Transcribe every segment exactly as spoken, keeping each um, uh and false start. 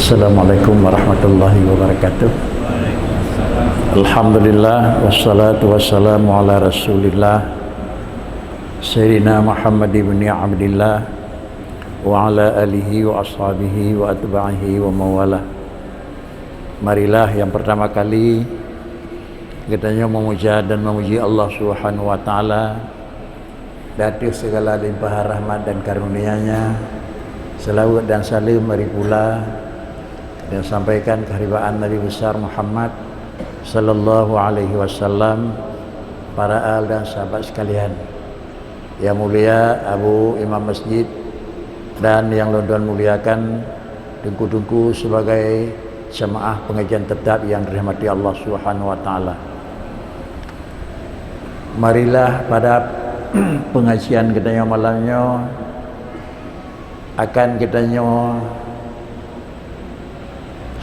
Assalamualaikum warahmatullahi wabarakatuh. Alhamdulillah, wassalatu wassalamu ala Rasulillah, Sayyidina Muhammad ibni Abdillah, wa ala alihi wa ashabihi wa atba'ihi wa mawalah. Marilah yang pertama kali geutanyoe memuja dan memuji Allah Subhanahu wa Ta'ala di ateueh segala limpahan rahmat dan karunia-Nya. Selawat dan saleuem mari pula dan sampaikan keuharibaan Nabi Besar Muhammad sallallahu alaihi wasallam, para al dan sahabat sekalian. Yang mulia Abu Imam Masjid dan yang lôn tuan muliakan teungku-teungku sebagai jamaah pengajian tetap yang dirahmati Allah Subhanahu wa Ta'ala. Marilah pada pengajian geutanyoe malam nyoe akan geutanyoe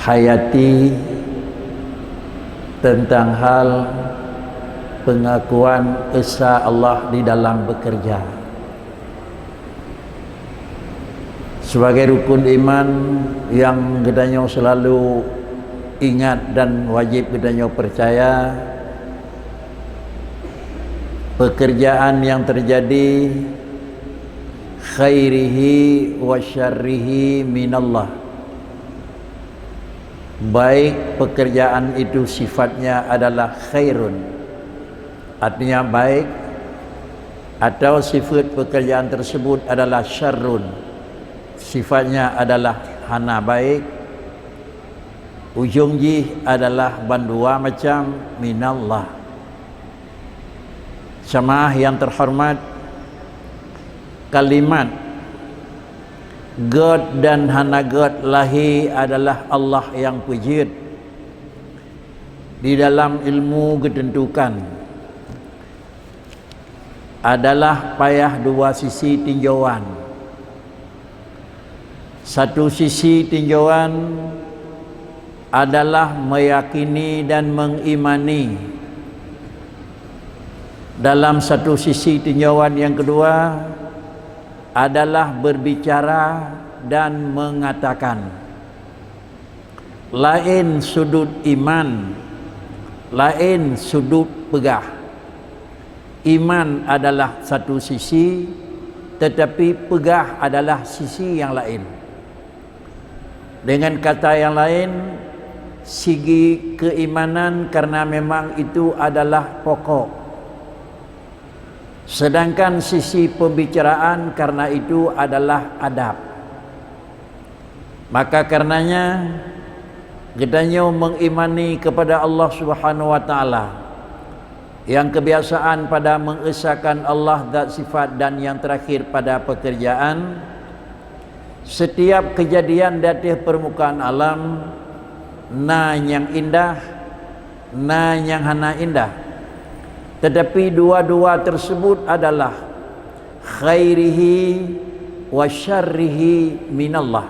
hayati tentang hal pengakuan esa Allah di dalam bekerja. Sebagai rukun iman yang geutanyoe selalu ingat dan wajib geutanyoe percaya, pekerjaan yang terjadi khairihi wa syarrihi minallah. Baik pekerjaan itu sifatnya adalah khairun, artinya baik, atau sifat pekerjaan tersebut adalah syarrun, sifatnya adalah hana baik, ujong jih adalah bandua macam minallah. Jamaah yang terhormat, kalimat gét dan hana gét lahé adalah Allah nyang peujeuet. Di dalam ilmu geuteuntukan adalah payah dua sisi tinjauan. Satu sisi tinjauan adalah meyakini dan mengimani. Dalam satu sisi tinjauan yang kedua adalah berbicara dan mengatakan. Laén sudut iman, laén sudut peugah. Iman adalah satu sisi, tetapi peugah adalah sisi yang laén. Dengan kata yang laén, sigi keimanan karena memang itu adalah pokok. Sedangkan sisi pembicaraan karena itu adalah adab. Maka karenanya, geutanyoe mengimani kepada Allah Subhanahu wa Ta'ala, yang kebiasaan pada mengesahkan Allah zat sifat dan yang terakhir pada pekerjaan, setiap kejadian di atas permukaan alam na nyang indah, na nyang hana indah. Tetapi dua-dua tersebut adalah khairihi wa syarrihi minallah.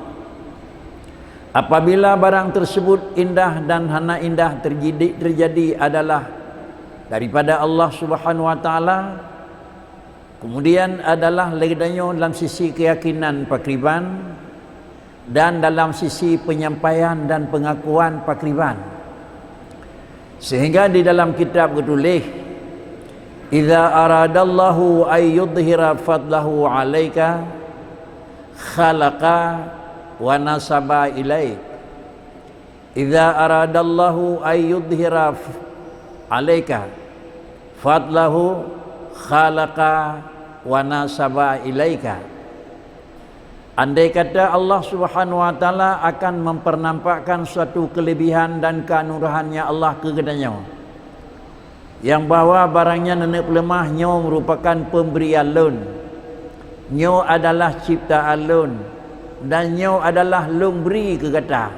Apabila barang tersebut indah dan hana indah terjadi, terjadi adalah daripada Allah Subhanahu wa Ta'ala, kemudian adalah lagée nyoe dalam sisi keyakinan pakriban dan dalam sisi penyampaian dan pengakuan pakriban. Sehingga di dalam kitab geutuléh, "Idza aradallahu ay yudhhira fadlahu 'alaika, khalaqa wa nasaba ilaik." "Idza aradallahu ay yudhhira f-, 'alaika fadlahu, khalaqa wa nasaba ilaika." Andai kata Allah Subhanahu wa Ta'ala akan mempernampakkan suatu kelebihan dan keanugerahnya Allah keu geutanyoe, nyang bahwa barang nyan neuneuk peuleumah nyoe merupakan pemberian Lôn, nyoe adalah ciptaan Lôn, dan nyoe adalah Lôn bri keu gata.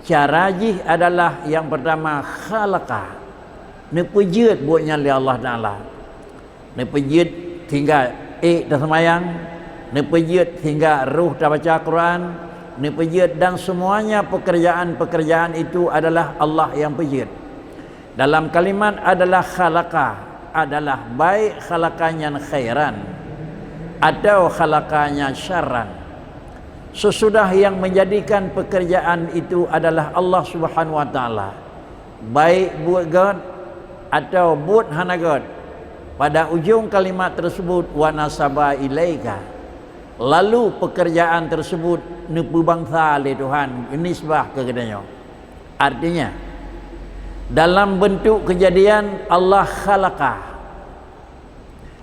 Cara jih adalah nyang pertama, khalaqa, neupeujeuet buet nyan lé Allah Ta'ala. Neupeujeuet sehingga ék taseumayang, neupeujeuet sehingga roh tabaca Quran, neupeujeuet, dan semuanya pekerjaan-pekerjaan itu adalah Allah nyang peujeuet. Dalam kalimat adalah khalaqa, adalah baik khalaqa nyan khairan atau khalaqa nyan syarran. Sesudah yang menjadikan pekerjaan itu adalah Allah Subhanahu wa Taala, baik buet gét atau buet hana gét, pada ujung kalimat tersebut, "Wa nasaba ilaika", lalu pekerjaan tersebut neupeubangsa lé Tuhan, nisbah keu geutanyoe. Artinya, dalam bentuk kejadian Allah khalaqa,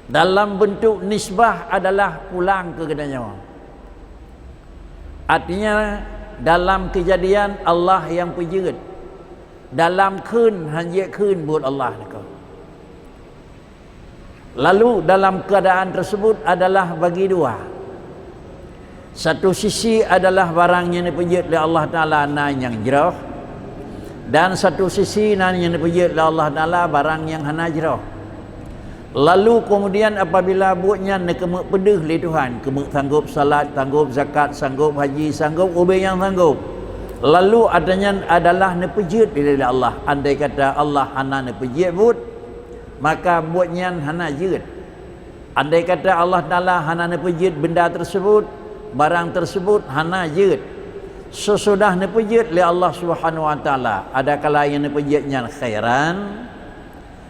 dalam bentuk nisbah adalah pulang keu geutanyoe. Artinya, dalam kejadian Allah nyang peujeuet, dalam kheun hanjeuet kheun buet Allah niko. Lalu dalam keadaan tersebut adalah bagi dua. Satu sisi adalah barang nyang neupeujeuet lé Allah Taala na nyang jroh, dan satu sisi na nyang neupeujeuet lé Allah Taala barang nyang hana jroh. Lalu kemudian apabila buet nyan neukeumeuk peudeuh lé Tuhan, keumeuk sanggob salat, sanggob zakat, sanggob haji, sanggob ubé nyang sanggob. Lalu ata nyan adalah neupeujeuet lé Allah. Andai kata Allah hana neupeujeuet buet, maka buet nyan hana jeuet. Andai kata Allah Taala hana neupeujeuet benda tersebut, barang tersebut hana jeuet. Sesudah neupeujeuet lé Allah Subhanahu wa Taala, adakala nyang neupeujeuet nyan khairan,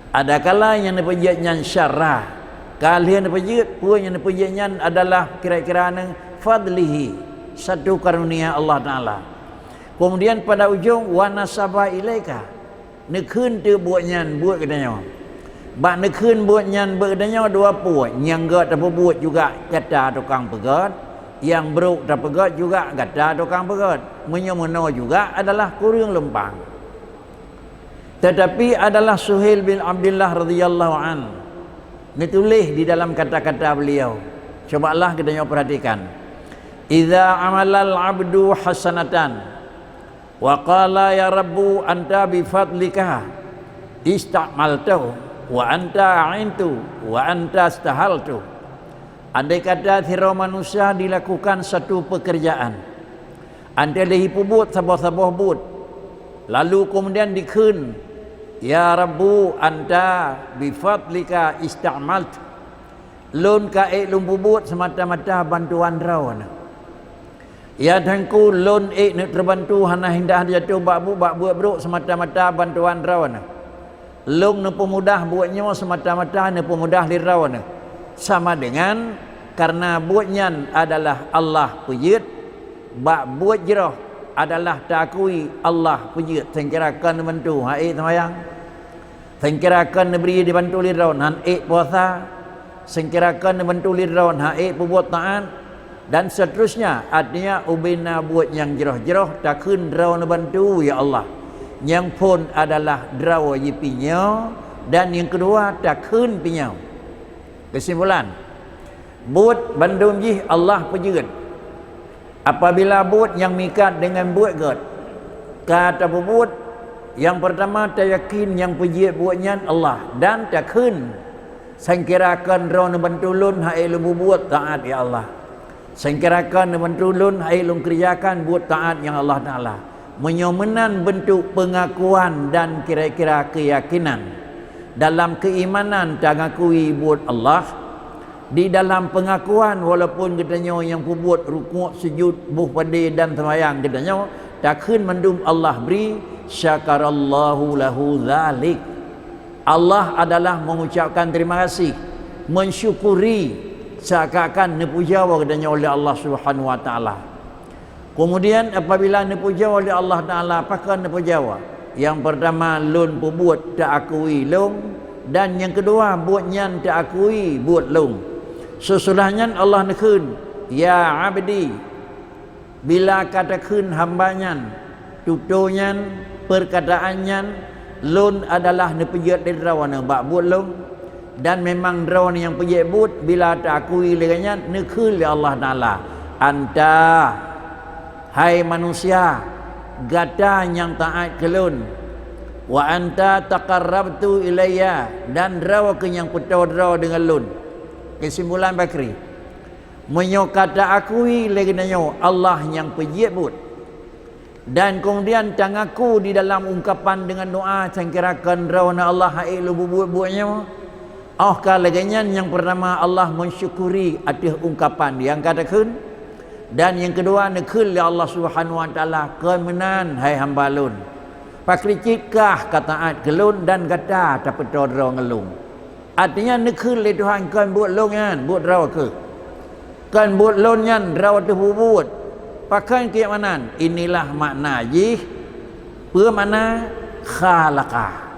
adakala nyang neupeujeuet nyan syarra. Ka lheueh neupeujeuet, peue nyang neupeujeuet nyan adalah kira-kira neu fadlihi, satu karunia Allah Taala. Kemudian pada ujong, "Wa nasaba ilaika", neukheun teuk buet nyan bak geutanyoe. Bak neukheun buet nyan bak geutanyoe dua peue, nyang gét tapeubuet juga gata tukang peugét, nyang brok tapeugét juga gata tukang peugét. Meunyoe meunoe juga adalah kureueng lumpang. Tetapi adalah Suhail bin Abdullah radhiyallahu an neutuléh di dalam kata-kata beliau. Cobalah geutanyoe perhatikan. "Idza amalal abdu hasanatan, wa qala, 'Ya Rabbu, anta bi fadlika ista'maltu, wa anta a'intu, wa anta istahaltu.'" Andai kata sidroe manusia dilakukan satu pekerjaan, andai lé jipeubuet saboh-saboh buet, lalu kemudian dikheun, "Ya Rabbu, anta bi fadlika ista'maltu." Lôn ka ék lôn peubuet seumata-mata bantuan droeneuh. Ya Teungku, lôn ék neuteubantu hana hindah jatoh bak bu-, bak buet brok seumata-mata bantuan droeneuh. Lôn neupeumudah buet nyoe seumata-mata neupeumudah lé droeneuh. Sama dengan karena buet nyan adalah Allah peujeuet, bak buet jroh adalah taakui Allah peujeuet. Seungkira kon neubantu, han ék seumayang. Seungkira kon neubri dibantu lé droe, han ék puasa. Seungkira kon neubantu lé droe, han ék peubuet taat, dan seterusnya. Artinya, ubena buet nyang jroh-jroh takheun droe neubantu, ya Allah. Nyang phon adalah droe jih pinyöö, dan nyang keudua takheun pinyöö. Keusimpulan, buet bandum jih Allah peujeuet. Apabila buet nyang meuikat deungon buet gét ka tapeubuet, nyang peurtama tayakin nyang peujeuet buet nyan Allah dan takheun, "Seungkira kon droe neubantu lôn, han ék lôn peubuet taat, ya Allah. Seungkira kon neubantu lôn, han ék lôn keureujakan buet taat nyang Allah Taala." Meunyoe meunan beuntuk peungakuan dan kira-kira keuyakinan dalam keuimanan tangakui buet Allah, di dalam peungakuan, walaupun geutanyoe nyang peubuet rukuk, sujud, boh padé dan seumayang geutanyoe, takheun mandum Allah bri, "Syakarallahu lahu dzalik." Allah adalah mengucapkan terima kasih, mensyukuri, seakan-akan neupuja geutanyoe lé Allah Subhanahu wa Taala. Keumudian, apabila neupuja lé Allah Taala, pakon neupuja? Nyang peurtama, lôn peubuet taakui lôn, dan nyang keudua, buet nyan taakui buet lôn. Seusudah nyan Allah neukheun, "Ya abdi," bila ka takheun hamba nyan, tutoe nyan, peurkataan nyan, lôn adalah neupeujeuet lé droeneuh bak buet lôn. Dan memang droeneuh nyang peujeuet buet, bila taakui lagée nyan, neukheun lé Allah Taala, "Anta, hai manusia, gata nyang taát keu lôn, wa anta taqarrabtu ilayya, dan droe kheueh nyang peutoe droe deungon lôn." Keusimpulan bakri, meunyoe ka taakui lé geutanyoe Allah nyang peujeuet buet, dan keumudian tangaku di dalam ungkapan deungon doá, "Seungkira kon droeneuh Allah han ék lôn peubuet buet nyoe." Óh ka lagée nyan, nyang peurtama Allah meusyukuri ateueh ungkapan nyang ka takheun. Dan nyang keudua, neukheun lé Allah Subhanahu wa Taala, "Kon meunan, hai hamba Lôn. Pakri cit kah ka taát keu Lôn dan gata tapeutoe droe ngon Lôn." Artinya, neukheun lé Tuhan, "Kon buet Lôn nyan, buet droe kheueh. Kon buet Lôn nyan, droe teuh peubuet." Pakon keu meunan? Inilah makna jih. Peue makna khalaqa?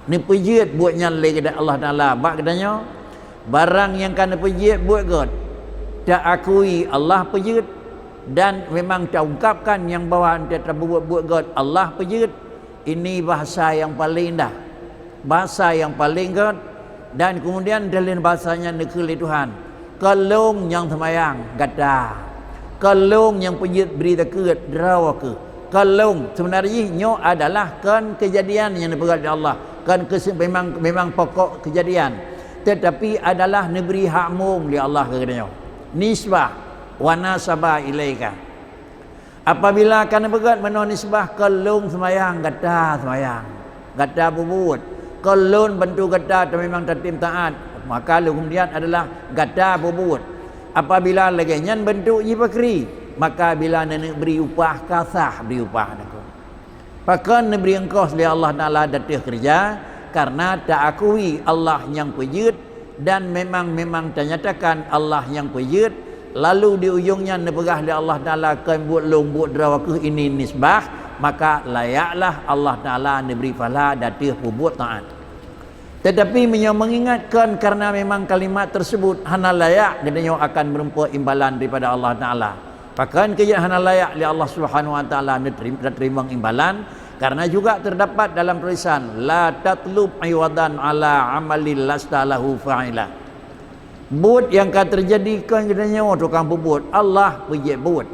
Neupeujeuet buet nyan lé geuda-, Allah Taala bak geutanyoe. Barang nyang ka neupeujeuet buet gét, taakui Allah peujeuet, dan memang taungkapkan nyang bahwa watée tapeubuet buet gét, Allah peujeuet. Ini bahasa nyang paleng indah, bahasa nyang paleng gét. Dan kemudian dalam bahasa nyan neukheun lé Tuhan, "Kon Lôn nyang seumayang, gata. Kon Lôn nyang peujeuet bri zakeuet, droe kheueh. Kon Lôn." Sebenarnya jih nyoe adalah kon keujadian nyang neupeugét lé Allah, kon keuse-, memang, memang pokok keujadian, tetapi adalah neubri hak mong lé Allah keu geutanyoe. Nisbah, "Wa nasaba ilaika." Apabila ka neupeugét meunoe nisbah, "Kon Lôn seumayang, gata seumayang, gata peubuet. Kon Lôn bantu gata, ta-, memang tatem taát," maka lheueh keumudian adalah gata peubuet. Apabila lagée nyan bantuk jih pakri, maka bila neuneuk bri upah, ka sah bri upah nangku. Pakon neubri ongkos lé Allah Taala ateueh keureuja? Karena taakui Allah nyang peujeuet dan memang-memang tanyatakan Allah nyang peujeuet, lalu di ujong nyan neupeugah lé Allah Taala, "Kon buet Lôn, buet droe kheueh." Ini nisbah, maka layaklah Allah Taala neubri pahala ateueh peubuet taát. Tetapi meunyoe mengingatkan karena memang kalimat tersebut hana layak, geutanyoe akan meureumpok imbalan daripada Allah Taala. Pakon keu jeuet hana layak lé Allah Subhanahu wa Taala neuteri-, neuteurimong imbalan? Karena juga terdapat dalam tulisan, "La tatlub iwadan ala amalil lasta lahu fa'ila." Buet nyang ka teujadi kon geutanyoe tukang peubuet, Allah peujeuet buet.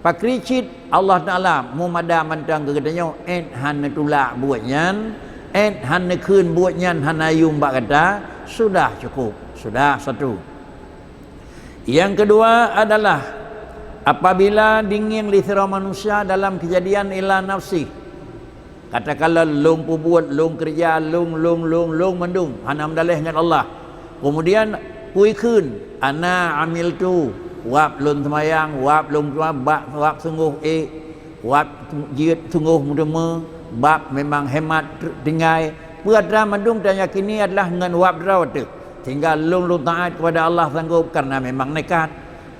Pakri cit Allah Taala meumada mantong keu geutanyoe, ét han neutulak buet nyan, ét han neukheun buet nyan hana yum bak gata, sudah cukup, sudah satu. Nyang keudua adalah apabila jingieng lé sidroe manusia dalam keujadian ila nafsi, katakanlah lôn peubuet, lôn keureuja, lôn, lôn, lôn, lôn mandum, hana meudaleh ngon Allah. Keumudian peue kheun, "Ana amiltu," wab lôn seumayang, wab lôn keureuja, bak wab sunggoh ék, wab jeuet sunggoh meuteumé, bab memang hemat tinggai. Peue atra mandum tayakini adalah ngon wab droe teuh. Sehingga lôn, lôn taát kepada Allah sanggob karena memang nekat.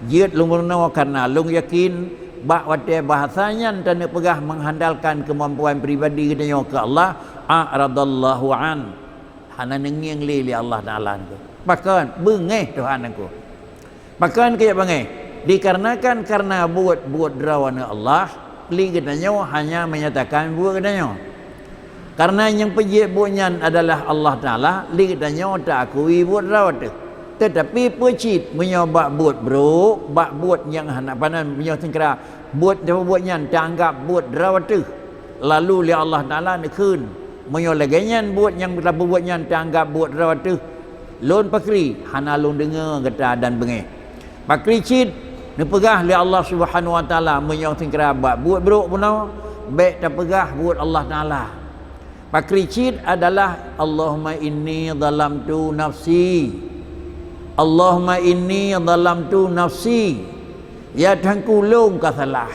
Jeuet lôn meurunoe karena lôn yakin. Bak watée bahasa nyan taneuk peugah mengandalkan kemampuan pribadi geutanyoe keu Allah, a'radallahu an. Hana neungieng lé, lé Allah Taala nangku. Pakon? Beungéh Tuhan nangku. Pakon keu jak beungéh? Dikarenakan karena buet-buet droe aneuëk Allah, lé geutanyoe hanya menyatakan buet geutanyoe. Karena nyang peujeuet buet nyan adalah Allah Taala, lé geutanyoe taakui buet droe teuh. Teutapi peue cit meunyoe bak buet brok, bak buet nyang hana panan, meunyoe seungkra buet, buet nyan taanggab buet droe teuh, lalu lé Allah Taala neukheun, meunyoe lagée nyan buet nyang tapeubuet nyan taanggab buet droe teuh, lôn pakri hana lôn deungoe gata dan beungéh. Pakri cit neupeugah lé Allah Subhanahu wa Taala, meunyoe seungkra bak buet brok bunoe, bék tapeugah buet Allah Taala. Pakri cit adalah, "Allahumma inni zalamtu nafsi. Allahumma inni zalamtu nafsi." Ya Tuhanku, lôn ka salah.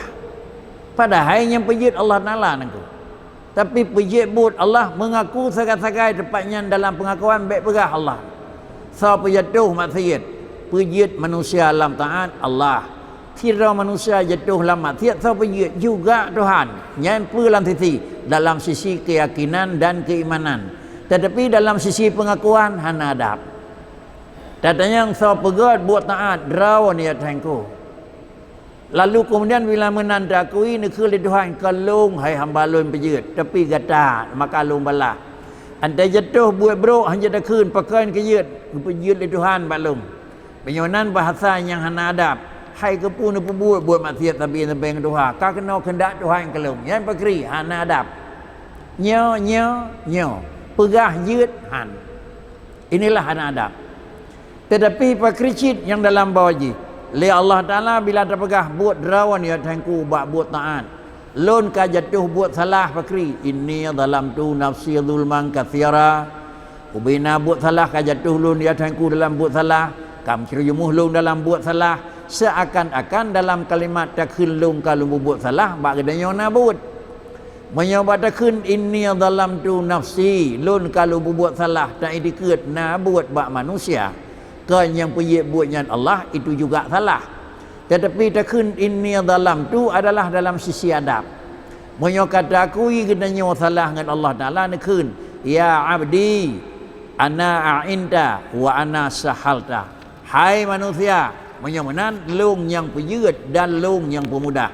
Padahai nyang peujeuet Allah Taala nangku. Tapi peujeuet buet Allah, mengaku sagai-sagai teumpat nyan dalam pengakuan bék peugah Allah. Soe peujatuh maksiet, peujeuet manusia lam taát Allah. Sidroe manusia jatuh lam maksiet, soe peujeuet? Juga Tuhan. Nyan peue lam sisi, dalam sisi keyakinan dan keimanan. Tetapi dalam sisi pengakuan hana adab. Tatanyong soe peugét buet taát, droe nyan ya Tuhanku. Lalu kemudian bila meunan taakui, neukheun lé Tuhan, "Kon lôn hai hamba lôn peujeuet, tapi gata, maka lôn balah." Anta jatuh buet brok hana takheun, pakon keu jeuet, geupeujeuet lé Tuhan bak lôn. Meunyoe nan bahasa nyang hana adab, hai keupeue neupeubuet buet maksiet sabe-sabe ngon tuha, ka keunoe keundak Tuhan keu lôn, nyan pakri hana adab. Nyoe, nyoe, nyoe, peugah jeuet han. Inilah hana adab. Tetapi pakri cit nyang dalam bawah jih, lé Allah Taala bila tapeugah buet droe nyan ya Tuhanku bak buet taát. Lôn ka jatuh buet salah pakri, "Inni zalamtu nafsi zulman katsira." Ubena buet salah ka jatuh lôn ya Tuhanku dalam buet salah, ka meucreujeumoh lôn dalam buet salah, Seuakan-akan dalam kalimat takheun lôn ka lôn peubuet salah, bak geutanyoe na buet. Meunyoe bak takheun, "Inni zalamtu nafsi," lôn ka lôn peubuet salah, ta-itikeuet na buet bak manusia, kon nyang peujeuet buet nyan Allah, itu juga salah. Tetapi takheun, "Inni zalamtu," adalah dalam sisi adab. Meunyoe ka taakui geutanyoe salah ngon Allah Taala, neukheun, "Ya abdi, ana a'inta wa ana sahalta." Hai manusia, meunyoe meunan, lôn nyang peujeuet dan lôn nyang peumudah.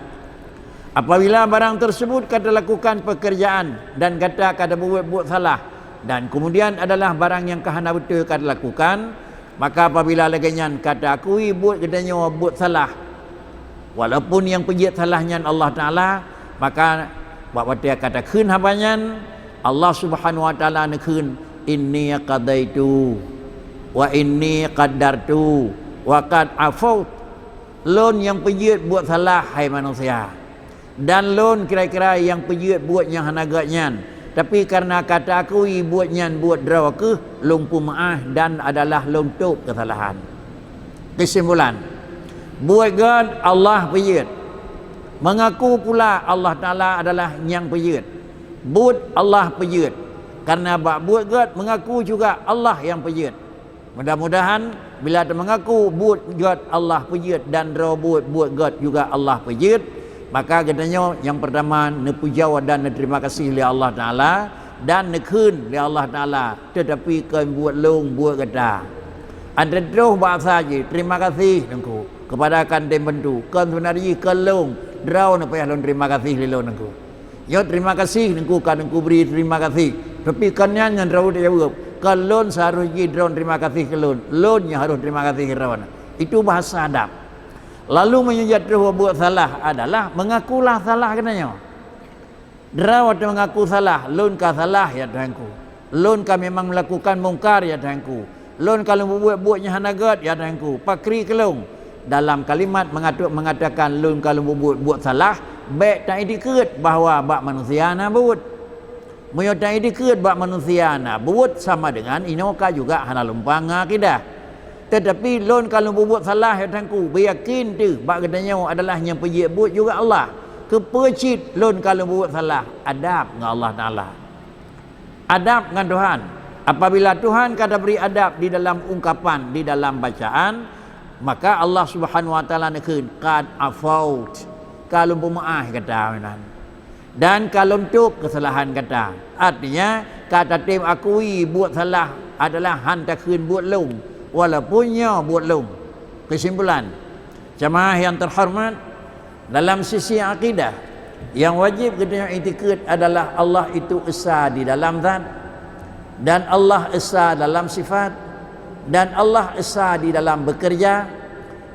Apabila barang tersebut ka talakukan pekerjaan dan gata ka tabuet buet salah, dan kemudian adalah barang nyang ka hana beutôi ka talakukan, maka apabila lagée nyan ka taakui buet geutanyoe buet salah, walaupun nyang peujeuet salah nyan Allah Taala, maka bak watée ka takheun haba nyan, Allah Subhanahu wa Taala neukheun, "Inni qadaitu, wa inni qaddartu, wa qad afaut." Lôn nyang peujeuet buet salah, hai manusia, dan lôn kira-kira nyang peujeuet buet nyang hana gét nyan. Tapi kareuna ka taakui buet nyan buet droe kheueh, lôn peumeuáh dan adalah lôn tôb keusalahan. Keusimpulan, buet gét Allah peujeuet. Meungaku pula Allah Taala adalah nyang peujeuet. Buet Allah peujeuet. Kareuna bak buet gét meungaku juga Allah nyang peujeuet. Mudah-mudahan bila teumeungaku buet gét Allah peujeuet dan droe buet buet gét juga Allah peujeuet, maka geutanyoe nyang peurtama neupujoe dan neuterima kasih lé Allah Taala dan neukheun lé Allah Taala, teutapi kon buet lôn, buet gata. Antre troh basa jih, "Terima kasih, Teungku, kepada kantém bantu." Kon seubeunar jih kon lôn, droe nyang payah lôn terima kasih lé lôn, Teungku. Nyoe terima kasih Teungku ka Teungku bri, terima kasih. Tapi kon nyan nyang droe jaweueb, "Kon lôn seuharôh jih droe terima kasih keu lôn, lôn nyang harôh terima kasih keu droe." Itu bahasa adab. Lalu meunyoe jatuh buet salah adalah meungakulah salah geutanyoe. Droe watée meungaku salah, "Lôn ka salah, ya Tuhanku. Lôn ka memang melakukan mungkar, ya Tuhanku. Lôn ka lôn peubuet buet nyang hana gét, ya Tuhanku. Pakri keu lôn." Dalam kalimat meungatuk meungatakan lôn ka lôn peubuet buet salah, bék ta-itikeuet bahwa bak manusia na buet. Meunyoe ta-itikeuet bak manusia na buet, sama dengan inoe ka juga hana lumpang ngon akidah. Teutapi lôn ka lôn peubuet salah, ya Tuhanku, beuyakin teuh bak geutanyoe adalah nyang peujeuet buet juga Allah. Keupeue cit lôn ka lôn peubuet salah? Adab ngon Allah Taala. Adab ngon Tuhan. Apabila Tuhan ka tabri adab di dalam ungkapan, di dalam bacaan, maka Allah Subhanahu wa Taala neukheun, "Qad afaut." Ka lôn peumeuáh gata meunan. Dan ka lôn tôb keusalahan gata. Artinya, ka tatem akui buet salah adalah han takheun buet lôn, walaupun nyoe buet lôn. Keusimpulan, jamaah nyang teuhoreumat, dalam sisi akidah, nyang wajéb geutanyoe itikeuet adalah Allah itu esa di dalam zat, dan Allah esa dalam sifat, dan Allah esa di dalam bekerja.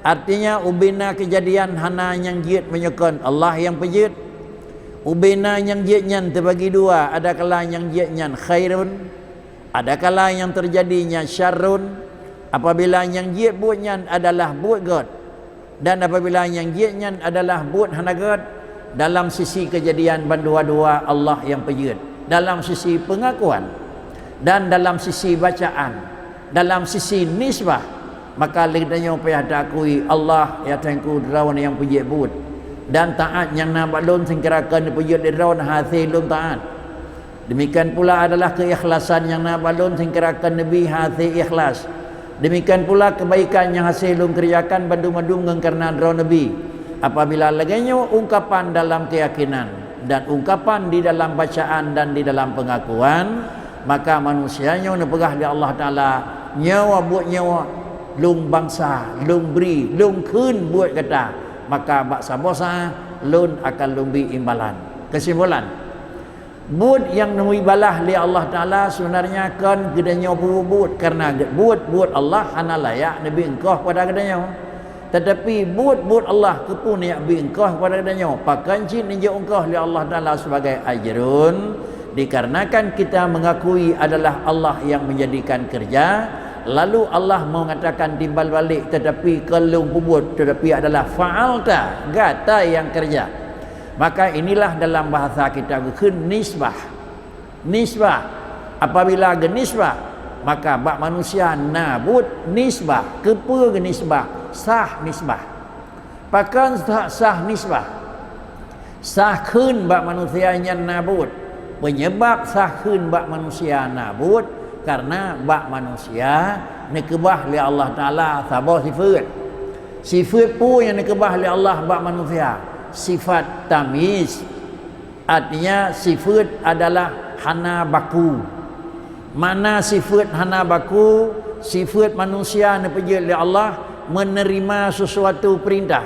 Artinya, ubena keujadian hana nyang jeuet meunyoe kon Allah nyang peujeuet. Ubena nyang jeuet nyan teubagi dua, adakala nyang jeuet nyan khairun, adakala nyang teujadi nyan syarrun. Apabila nyang jeuet buet nyan adalah buet gét, dan apabila nyang jeuet nyan adalah buet hana gét, dalam sisi keujadian bandua-dua Allah nyang peujeuet, dalam sisi peungakuan dan dalam sisi bacaan, dalam sisi nisbah, maka lé geutanyoe payah taakui Allah, ya Tuhanku, droeneuh nyang peujeuet buet, dan taát nyang na bak lôn seukeura kon neupeujeuet lé droeneuh hase lôn taát. Demikian pula adalah keuikhlasan nyang na bak lôn seukeura kon neubi hase ikhlas. Demikian pula keubaikan nyang hase lôn keureujakan bandum-bandum ngon kareuna droeneuh neubi. Apabila lagée nyoe ungkapan dalam keuyakinan dan ungkapan di dalam bacaan dan di dalam peungakuan, maka manusia nyoe neupeugah lé Allah Taala, "Nyoe buet nyoe lôn bansa, lôn bri, lôn kheun buet gata, maka bak saboh saát lôn akan lôn bi imbalan." Keusimpulan, buet nyang neubi balah lé Allah Taala seubeunarnya kon geutanyoe peubuet, kareuna buet-buet Allah hana layak neubi eungkoh kepada geutanyoe. Tetapi buet-buet Allah keupeue neujak bi eungkoh kepada geutanyoe, pakon cit neujok eungkoh lé Allah Taala sebagai ajrun, dikarenakan kita mengakui adalah Allah yang menjadikan kerja, lalu Allah mengatakan timbal balik, "Tetapi kon lôn peubuet, tetapi adalah fa'alta, gata yang kerja." Maka inilah dalam bahasa kita geukheun nisbah. Nisbah. Apabila geunisbah, maka bak manusia na buet nisbah. Keupeue geunisbah? Sah nisbah. Pakon sah, sah nisbah? Sah kheun bak manusia nyan na buet. Penyebab sah kheun bak manusia na buet, karena bak manusia neukeubah lé Allah Taala saboh sifeuet. Sifeuet peue nyang neukeubah lé Allah bak manusia? Sifat tamyiz. Artinya, sifeuet adalah hana baku. Makna sifeuet hana baku? Sifeuet manusia neupeujeuet lé Allah menerima sesuatu perintah,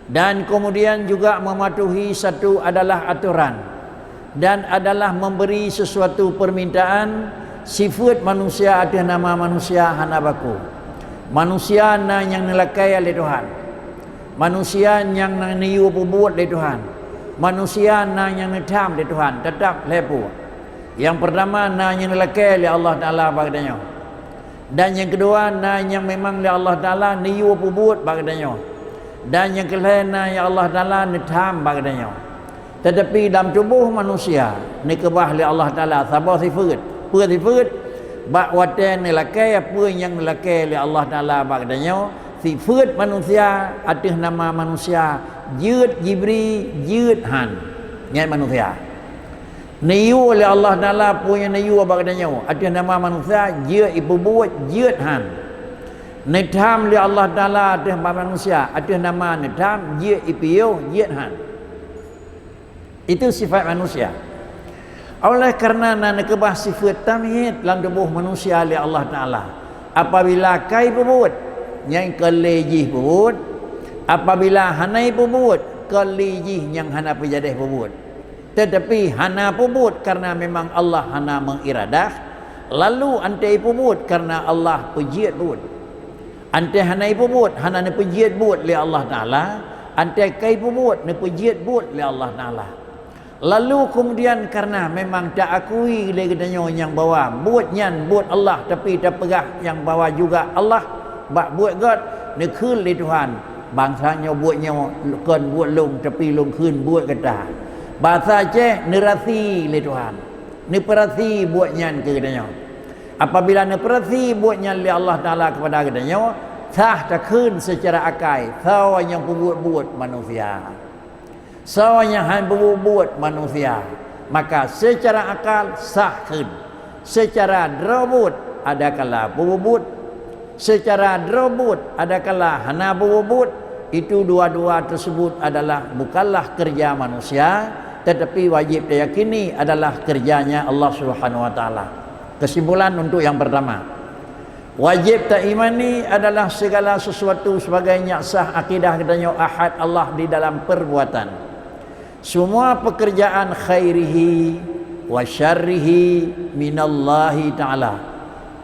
dan kemudian juga mematuhi satu adalah aturan, dan adalah memberi sesuatu permintaan. Sifeuet manusia ateueh nama manusia hana baku. Manusia na nyang neulakée lé Tuhan. Manusia nyang na neuyue peubuet lé Tuhan. Manusia na nyang neutham lé Tuhan, teutap lhée peue. Nyang peurtama, na nyang neulakée lé Allah Taala bak geutanyoe. Dan nyang keudua, na nyang memang lé Allah Taala neuyue peubuet bak geutanyoe. Dan nyang keulhée, na nyang Allah Taala neutham bak geutanyoe. Teutapi lam tuboh manusia neukeubah lé Allah Taala saboh sifeuet. Peue sifeuet? Bak watée neulakée peue nyang neulakée lé Allah Taala bak geutanyoe, sifeuet manusia ateueh nama manusia, jeuet jibri, jeuet han. Nyan manusia. Neuyue lé Allah Taala peue nyang neuyue bak geutanyoe ateueh nama manusia, jeuet ipeubuet, jeuet han. Neutham lé Allah Taala ateueh nama manusia ateueh nama neutham, jeuet ipiôh, jeuet han. Itu sifat manusia. Oleh karena na neukeubah sifeuet tamyiz lam tuboh manusia lé Allah Taala, apabila ka ipeubuet, nyan kon lé jih peubuet. Apabila hana ipeubuet, kon lé jih nyang hana peujadeh peubuet. Teutapi hana peubuet karena memang Allah hana mengiradah, lalu anté ipeubuet karena Allah peujeuet buet. Anté hana ipeubuet, hana neupeujeuet buet lé Allah Taala, anté ka ipeubuet, neupeujeuet buet lé Allah Taala. Lalu keumudian karena memang taakui lé geutanyoe nyang bahwa buet nyan buet Allah, tapi tapeugah nyang bahwa juga Allah bak buet gét, neukheun lé Tuhan, "Bansa nyoe buet nyoe kon buet lôn, tapi lôn kheun buet gata." Basa Aceh, neurasi lé Tuhan, neupeurasi buet nyan keu geutanyoe. Apabila neupeurasi buet nyan lé Allah Taala keupada geutanyoe, sah takheun seucara akai, soe nyang peubuet-buet manusia. Soe nyang han peubuet-buet manusia, maka seucara akal sah kheun. Seucara droe buet adakala peubuet-buet. Seucara droe buet adakala hana peubuet-buet. Itu dua-dua teusebut adalah bukanlah keureuja manusia, teutapi wajéb tayakini adalah keureuja-Nya Allah Subhanahu wa Taala. Kesimpulan untuk nyang peurtama, wajéb taimani adalah segala sesuatu sebagai nyak sah akidah geutanyoe Ahad Allah di dalam perbuatan. Semua pekerjaan khairihi wa syarrihi minallahi ta'ala.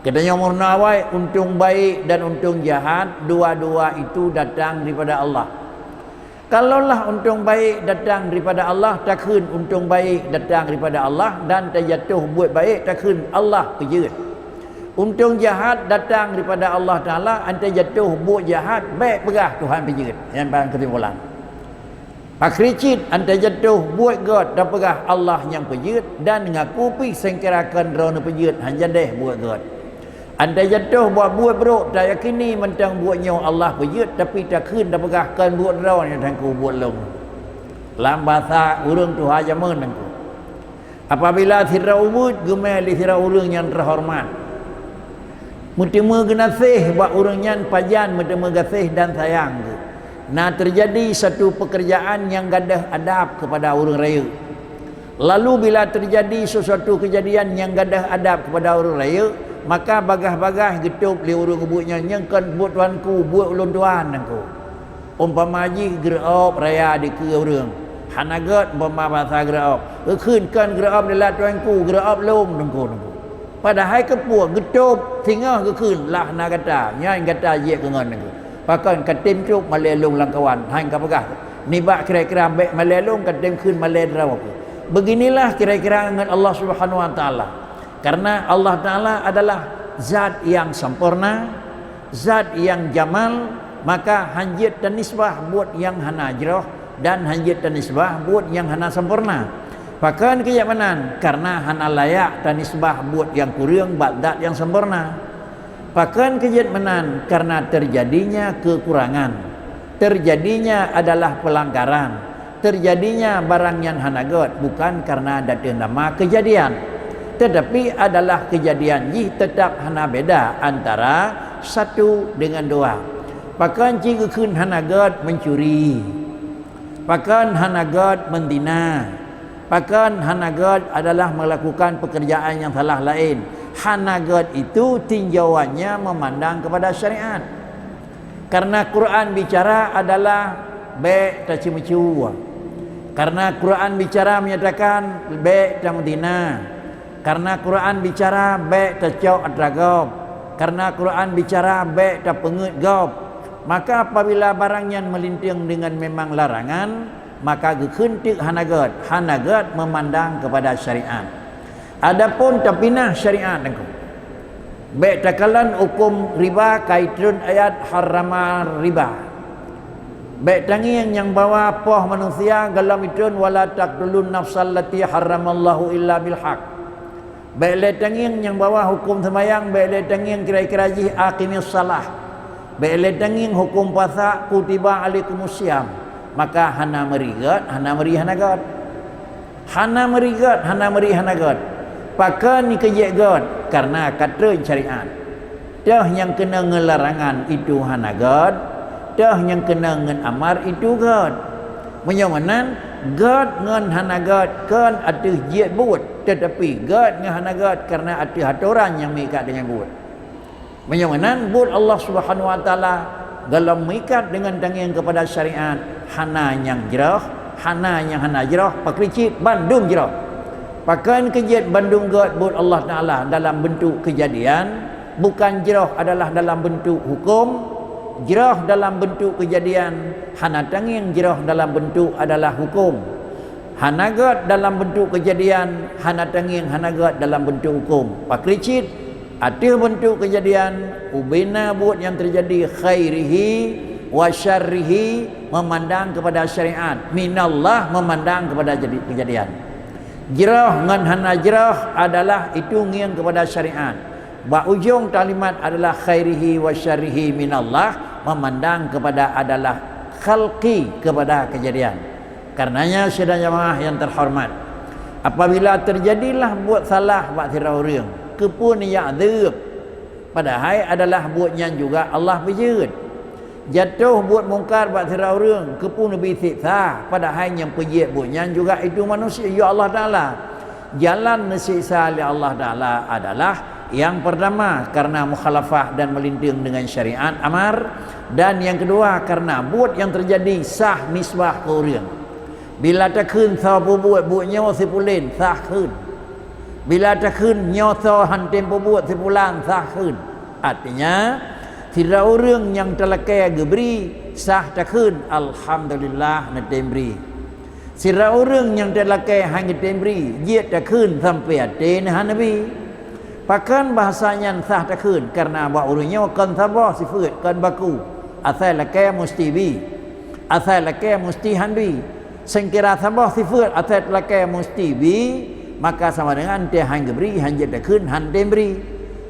Geutanyoe meurunoe awai, untông baik dan untông jahat, dua-dua itu datang daripada Allah. Kalaulah untông baik datang daripada Allah, takheun untông baik datang daripada Allah, dan tajatoh buet baik, takheun Allah peujeuet. Untông jahat datang daripada Allah Taala, anté jatoh buet jahat, bék peugah Tuhan peujeuet. Nyan ban keusimpulan. Pakri cit, anté jatoh buet gét, tapeugah Allah nyang peujeuet, dan ngaku pih sengkira kon droeneuh peujeuet, han jadeh buet gét. Anté jatoh bak buet brok, tayakini mantong buet nyoe Allah peujeuet, tapi takheun tapeugah kon buet droeneuh, Teungku, buet lôn. Lam basa ureuëng tuha jameun, Teungku. Apabila sidroe ubit geumé lé sidroe ureuëng nyang teuhoreumat, meuteumé geunaséh bak ureuëng nyan pajan meuteumé gaséh dan sayang geuh. Na teujadi satu peukeurjaan nyang gadôh adab keupada ureuëng rayeuk. Lalu bila teujadi sesuatu keujadian nyang gadôh adab keupada ureuëng rayeuk, maka bagaih-bagaih geutôb lé ureuëng ubit nyan, "Nyoe kon buet tuanku, buet ulôn tuan, Teungku." Umpama jih geureuôb raya dikeue ureuëng, hana gét umpama basa geureuôb, geukheun kon geureuôb dilat tuanku, geureuôb lôn, Teungku, Teungku. Padahai keupeue geutôb singoh geukheun lah na gata, nyan gata jeuet keu ngon, Teungku. Pakon ka tem trok malée lôn lam kawan, han ka peugah nibak kira-kira bék malée lôn, ka tem kheun malée droe. Beginilah kira-kira ngon Allah Subhanahu wa Taala. Karena Allah Taala adalah zat nyang sempurna, zat nyang jamal, maka han jeuet tanisbah buet nyang hana jroh dan han jeuet tanisbah buet nyang hana sempurna. Pakon keu jeuet meunan? Karena hana layak tanisbah buet nyang kureueng bak zat nyang sempurna. Pakon keu jeuet meunan? Karena terjadinya kekurangan. Terjadinya adalah pelanggaran. Terjadinya barang nyang hana gét bukan karena dateueng nama kejadian, tetapi adalah kejadian jih tetap hana beda antara satu dengan dua. Pakon cit geukheun hana gét mencuri? Pakon hana gét mendina? Pakon hana gét adalah melakukan pekerjaan yang salah lain? Hana gét itu tinjauannya memandang kepada syariat. Karena Quran bicara adalah bék taceumeue. Karena Quran bicara menyatakan bék tamedina. Karena Quran bicara bék tacok atra gob. Karena Quran bicara bék tapeungeuet gob. Maka apabila barang nyan meulinteng dengan memang larangan, maka geukheun teuk hana gét. Hana gét memandang kepada syariat. Adapun tapinah syariat, Teungku, bék takalon huköm riba ka itreun ayat harrama riba. Bék tangieng nyang bahwa poh manusia golom itreun wala taqtulun nafsal lati harramallahu illa bil haq. Bék lé tangieng nyang bahwa huköm seumayang, bék lé tangieng kira-kira jih aqimis shalah. Bék lé tangieng huköm puasa kutiba alaikumus siyam. Maka hana meuri gét, hana meuri hana gét. Hana meuri gét, hana meuri hana gét. Pakon keuh jeuet gét? Karena ka treun syariat. Teuh nyang keunong ngon larangan itu hana gét, teuh nyang keunong ngon amar itu gét. Meunyoe meunan, gét ngon hana gét kon ateueh jeuet buet, tetapi gét ngon hana gét karena ateueh atoran nyang meuikat dengan buet. Meunyoe meunan, buet Allah Subhanahu Wa Taala golom meuikat dengan tangieng kepada syariat, hana nyang jroh, hana nyang hana jroh, pakri cit bandum jroh. Pakon keuh jeuet bandum gét buet Allah Taala dalam bentuk kejadian, bukan jroh adalah dalam bentuk huköm, jroh dalam bentuk kejadian, hana tangieng jroh dalam bentuk adalah huköm. Hana gét dalam bentuk kejadian, hana tangieng hana gét dalam bentuk huköm. Pakri cit, ateueh bentuk kejadian, ubena buet nyang terjadi khairihi wa syarrihi memandang kepada syariat, minallah memandang kepada jadi-, kejadian. Jroh ngon hana jroh adalah itu ngieng kepada syariat. Bak ujong taklimat adalah khairihi wa syarrihi minallah, memandang kepada adalah khalqi, kepada kejadian. Karenanya, sidang jamaah yang terhormat, apabila terjadilah buet salah bak sidroe ureuëng, keupeue neujeuet? Padahai adalah buet nyan juga Allah peujeuet. Jatoh buet mungkar bak sidroe ureuëng, keupeue neubi siksa? Padahai nyang peujeuet buet nyan juga itu manusia, ya Allah Taala. Jalan neusiksa lé Allah Taala adalah, yang pertama, karena mukhalafah dan meulinteng dengan syariat amar, dan yang kedua, karena buet yang terjadi sah nisbah keu ureuëng. Bila takheun soe peubuet buet nyoe, si pulen, sah kheun. Bila takheun nyoe soe han tem peubuet, si pulan, sah kheun. Artinya, sidroe ureuëng nyang talakée geubri, sah takheun, "Alhamdulillah, neutem bri." Sidroe ureuëng nyang talakée han geutem bri, jeuet takheun sampoe até neuhan neubi. Pakon bahasa nyan sah takheun? Kareuna bak ureuëng nyoe kon saboh sifeuet, kon baku. Asai lakée musti bi. Asai lakée musti han bi. Seungkira saboh sifeuet asai talakée musti bi, maka sama dengan teuh han geubri, han jeuet takheun, han tem bri.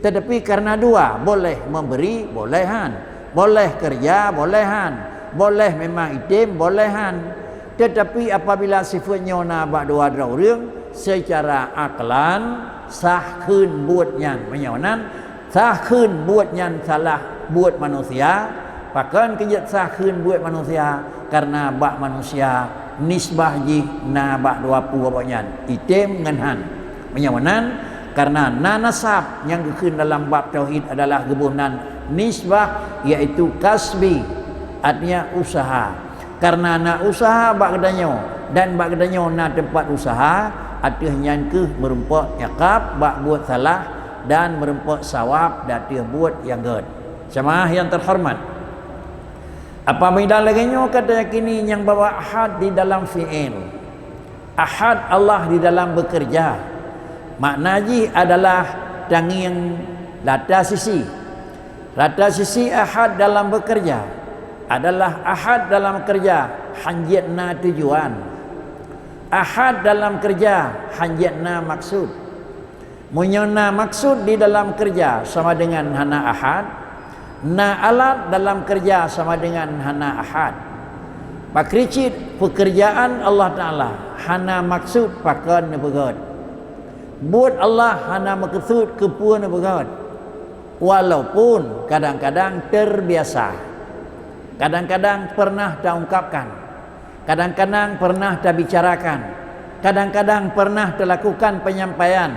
Tetapi kareuna dua, boleh memberi, boleh han. Boleh keureuja, boleh han. Boleh memang item, boleh han. Tetapi apabila sifeuet nyoe na bak dua droe ureuëng, seucara aklan sah kheun buet nyan. Meunyoe nan, sah kheun buet nyan salah buet manusia, pakon keu jeuet sah kheun buet manusia? Kareuna bak manusia nisbah jih na bak dua peue awaknyan, item ngon han. Meunyoe nan, kareuna na nasab nyang geukheun dalam bab tauhid adalah geuboh nan nisbah, yaitu kasbi, artinya usaha. Kareuna na usaha bak geutanyoe, dan bak geutanyoe na teumpat usaha, ateueh nyan kheueh meurumpok ikab bak buet salah dan meurumpok sawab di ateueh buet nyang gét. Jamaah nyang teuhoreumat, apabila lagée nyoe ka tayakini nyang bahwa ahad di dalam fi'il, ahad Allah di dalam bekerja, makna jih adalah tangieng lata sisi. Lata sisi ahad dalam bekerja adalah ahad dalam kerja han jeuet na tujuan. Ahad dalam kerja han jeuet na maksud. Meunyoe na maksud di dalam kerja sama dengan hana ahad, Na alat dalam keureuja sama dengan hana ahad. Pakri cit peukeurjaan Allah Taala hana maksud pakon neupeugét. Buet Allah hana meukeusut keupeue neupeugét. Walaupun kadang-kadang terbiasa. Kadang-kadang pernah taungkapkan. Kadang-kadang pernah tabicarakan, kadang-kadang pernah talakukan penyampaian.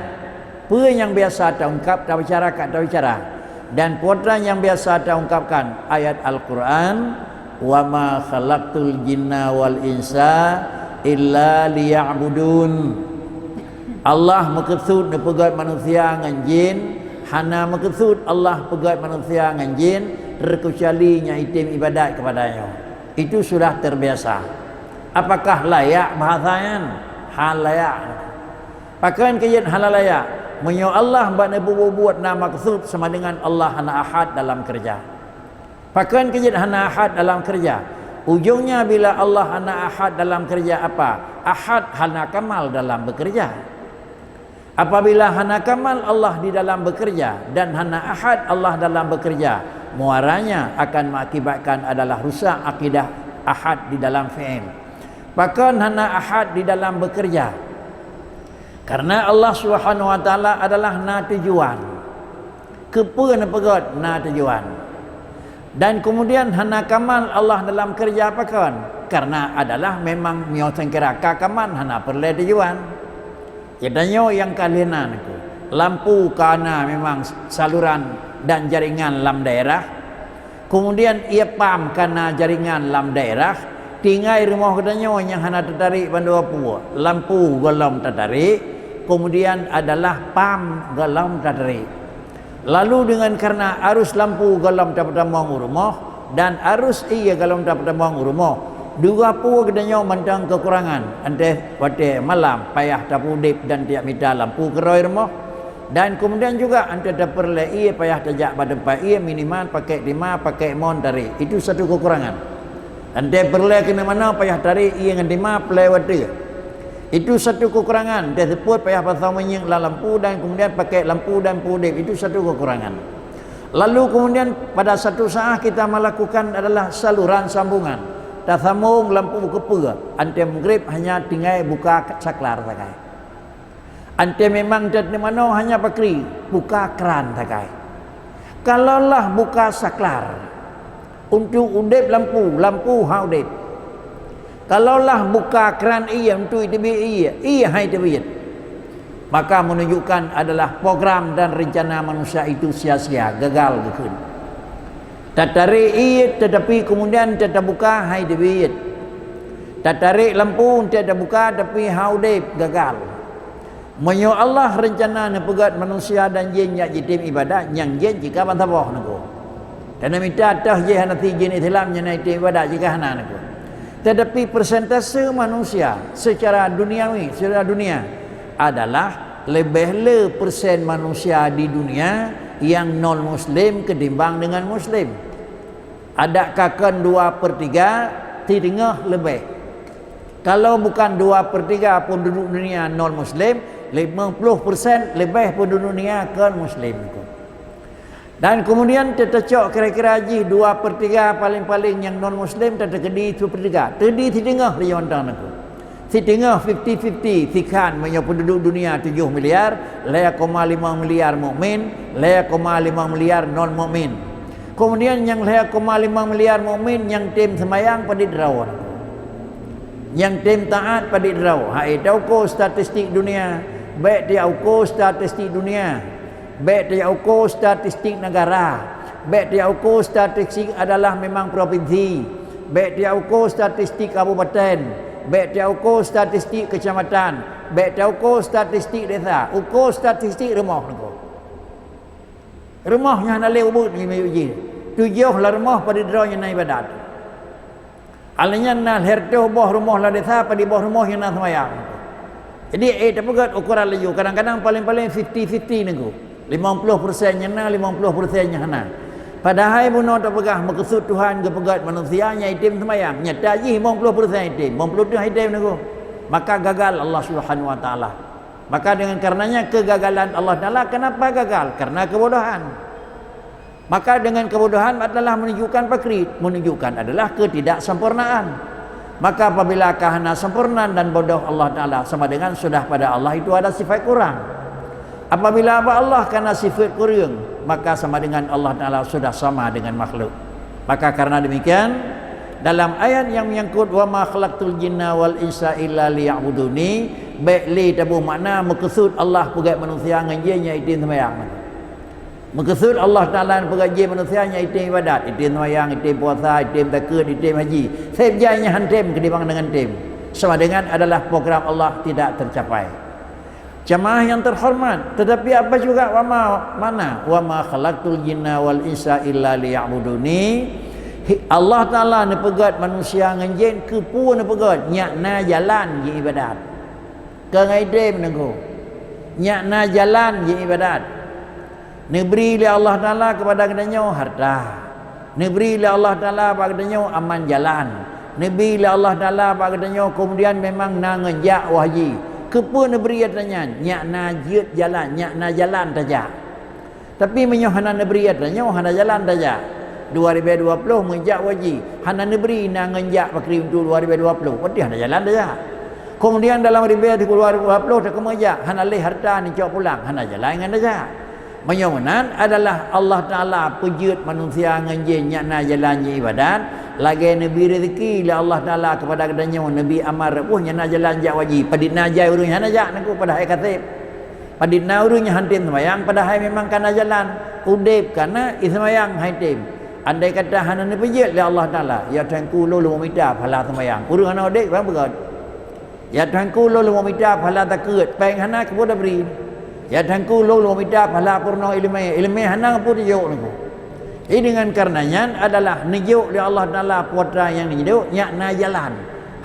Peue nyang biasa taungkap, tabicarakan, tabicara, dan peue nyang biasa taungkapkan, ayat Al-Quran, "Wa ma khalaqtul jinna wal insa illa liya'budun." Allah meukeusut neupeugét manusia ngon jin, hana meukeusut Allah peugét manusia ngon jin, terkecuali nyang item ibadat kepada nyoe. Itu sudah terbiasa. Apakah layak bahasa nyan? Hana layak. Pakon keu jeuet hana layak? Meunyoe Allah bak neupeubuet-buet na maksud sama dengan Allah hana ahad dalam keureuja. Pakon keu jeuet hana ahad dalam keureuja? Ujongnya bila Allah hana ahad dalam keureuja apa? Ahad hana kamal dalam bekerja. Apabila hana kamal Allah di dalam bekerja dan hana ahad Allah dalam bekerja, muaranya akan mengakibatkan adalah rusak akidah ahad di dalam fi'il. Pakon hana ahad di dalam bekerja? Karena Allah Subhanahu wa Taala adalah na tujuan. Keupeue neupeugét na tujuan. Dan kemudian hana kamal Allah dalam keureuja pakon? Karena adalah memang meunyoe sangkira ka kamal hana peureulée tujuan. Geutanyoe nyang ka lheueh na nyoe, lampu ka na memang saluran dan jaringan lam daerah. Kemudian ie pam ka na jaringan lam daerah. Tinggai rumoh geutanyoe nyang hana tatarék bandua peue, lampu gohlom tatarék, kemudian adalah pam gohlom tatarék. Lalu dengan karena arus lampu gohlom tapeutamong u rumoh dan arus ie gohlom tapeutamong u rumoh, dua peue geutanyoe mantong keukurangan. Anté watée malam payah tapeuudeb dan tiak mita lampu keurôi rumoh. Dan kemudian juga anté tapeureulée ie payah tajak bak teumpat ie minimal pakek lima, pakek mon tarék. Itu satu keukurangan. Anté peureulée keuneuk manoe payah tarék ie ngon lima peulée watée. Itu satu keukurangan. Anté seupôt payah pasang minyeuk lam lampu dan kemudian pakek lampu dan peuudeb. Itu satu keukurangan. Lalu kemudian pada satu saat kita melakukan adalah saluran sambungan. Tasambong lampu keupeue? Anté meugreb hanya tinggai buka saklar sagai. Anté memang teuk manoe hanya pakri, buka kran sagai. Kalaulah buka saklar untuk udeb lampu, lampu hana udeb. Kalaulah buka kran ie untuk iteubiet ie, ie hana iteubiet. Maka menunjukkan adalah program dan rencana manusia itu sia-sia, gagal geukheun. Tatarék ie tetapi kemudian teubuka hana iteubiet. Tatarék lampu teubuka tapi hana udeb, gagal. Meunyoe Allah rencana neupeugét manusia dan jin jak jitem ibadat, nyang jin jika bansaboh nyoe. Karena mita toh jih hana si jin Islam nyang na item ibadat jika hana nyoe. Tetapi persentase manusia secara duniawi, secara dunia adalah leubeh le persen manusia di dunia nyang non muslim ketimbang dengan muslim. Adak ka kon dua per tiga, si teungoh leubeh. Kalau bukan dua per tiga penduduk dunia non muslim, lima puluh persen leubeh penduduk dunia kon muslim. Dan kemudian teuteucok kira-kira jih dua per tiga paling-paling nyang non muslim teukeudi satu per tiga. Teudi si teungoh lé nyoe tang nyoe. Si teungoh fifty fifty, si khan meunyoe penduduk dunia tujoh miliar, lhèe koma lima miliar mukmin, lhèe koma lima miliar non mukmin. Kemudian nyang lhèe koma lima miliar mukmin nyang tem seumayang padit droe. Nyang tem taat padit droe. Hai tauko statistik dunia, bèk tauko statistik dunia. Bèk teuka uko statistik negara. Bèk teuka uko statistik adalah memang provinsi. Bèk teuka uko statistik kabupaten. Bèk teuka uko statistik kecamatan. Bèk teuka uko statistik desa. Uko statistik rumoh nyoe. Rumoh nyan hana lé ubeut ngon miyueb jih. Tujoh lam rumoh padit droe nyang na ibadat. Alèh nyan na lhèe reutôh boh rumoh lam desa, padit boh rumoh nyang na seumayang. Jadi, eh, tapeugèt ukoran laju. Kadang-kadang paléng-paléng fifty fifty nyoe. Limong ploh persen nyang na, limong ploh persen nyang hana. Padahai bunoe tapeugah meukeusud Tuhan geupeugèt manusia nyang item seumayang. Nyata jih limong ploh persen item, limong ploh teuh item nyoe. Maka gagal Allah Subhanahu wa Taala. Maka dengan karenanya kegagalan Allah Taala, kenapa gagal? Karena kebodohan. Maka dengan kebodohan adalah menunjukkan pakri, menunjukkan adalah ketidaksempurnaan. Maka apabila ka hana sempurna dan bodoh Allah Ta'ala, sama dengan sudah pada Allah itu ada sifat kurang. Apabila bak Allah kana sifat kurang, maka sama dengan Allah Ta'ala sudah sama dengan makhluk. Maka karena demikian, dalam ayat yang menyangkut, "Wa ma khalaqtul jinna wal insa illa liya'buduni," bék lé taboh makna meukeusut Allah peugét manusia ngon jin nyang item seumayang. Meukeusut Allah Ta'ala peugét jin manusia nyang item ibadat, item seumayang, item puasa, item zakeuet, item haji. Seb jai nyang han tem keutimbang deungon tem. Sama dengan adalah program Allah tidak tercapai. Jamaah yang terhormat, tetapi apa juga wa ma, mana? "Wa ma khalaqtul jinna wal insa illa liya'buduni." Hi-, Allah Ta'ala neupeugét manusia ngon jin keupeue neupeugét, nyak na jalan jiibadat. Keu ngai dem nunggu. Nyak na jalan jiibadat. Neubri lé Allah Ta'ala keupada geutanyoe harta. Neubri lé Allah Ta'ala bak geutanyoe aman jalan. Neubri lé Allah Ta'ala bak geutanyoe keumudian memang na ngon jak wah jih. Keupeue neubri atra nyan? Nyak na jeuet jalan, nyak na jalan tajak. Tapi meunyoe hana neubri atra nyoe, hana jalan tajak. Dua ribèe dua ploh meujak wah jih, hana neubri na ngon jak pakri untuk dua ribèe dua ploh, berarti hana jalan tajak. Keumudian dalam ribèe dua ribèe dua ploh takeumeujak, hana lé harta neucok pulang, hana jalan ngon tajak. Meunyoe meunan adalah Allah Ta'ala peujeuet manusia ngon jin nyak na jalan jiibadat, lagèe neubri rezeki lé Allah Ta'ala keupada geutanyoe, neubri amal reuboh nyak na jalan jak wah jih. Padit na jai ureueng hana jak nunggu, padahai ka sép. Padit na ureueng nyang han tem seumayang, padahai memang kana jalan. Udép kana, i seumayang han tem. Andai kata hana neupeujeuet lé Allah Ta'ala, ya Tuhanku, lôn lôn mita pahala seumayang. Ureueng hana udép, ureueng beugöt. Ya Tuhanku, lôn lôn mita pahala zakeuet, péng hana, keupeue tabri? Ya Tuhanku, lôn lôn mita pahala peurunoe ileumèe, ileumèe hana, keupeue tujok nunggu? Jadi dengan karena nyan adalah neujok lé Allah Ta'ala putra nyang neujok, nyak na jalan.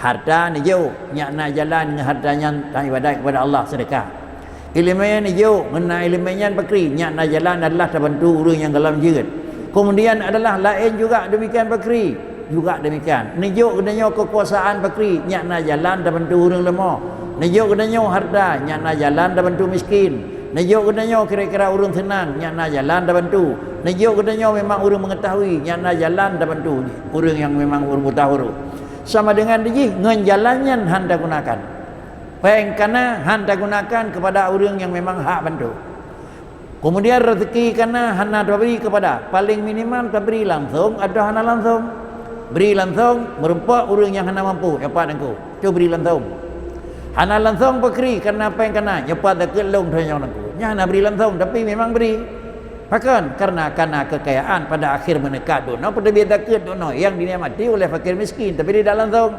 Harta neujok, nyak na jalan ngon harta nyan taibadat keupada Allah, seudeukah. Ileumèe neujok, ngon na ileumèe nyan pakri, nyak na jalan adalah tabantu ureueng nyang gohlom jeuet. Keumudian adalah laén juga demikian pakri, juga demikian. Neujok geutanyoe keukuasaan pakri, nyak na jalan tabantu ureueng leumo. Neujok geutanyoe harta, nyak na jalan tabantu miskin. Neujok geutanyoe kira-kira ureueng seunang, nyak na jalan tabantu. Neujok geutanyoe memang ureueng meungeutahui, nyak na jalan tabantu ureueng nyang memang ureueng buta huruf. Sama dengan jih ngon jalan nyan han tagunakan. Péng kana han tagunakan keupada ureueng nyang memang hak bantu. Keumudian rezeki kana hana tabri keupada, paléng minimal tabri langsong atawa hana langsong. Bri langsong meurumpok ureueng nyang hana mampu, nyoe pat nunggu, tu bri langsong. Hana langsong pakri karena péng kana, nyoe pat zakeuet lôn tanyoe nunggu. Nyan hana bri langsong, tapi memang bri. Pakon? Karena kana kekayaan pada akhir meuneukat dono, peuteubiet zakeuet dono nyang dinikmati oleh fakir miskin, tapi tidak langsong.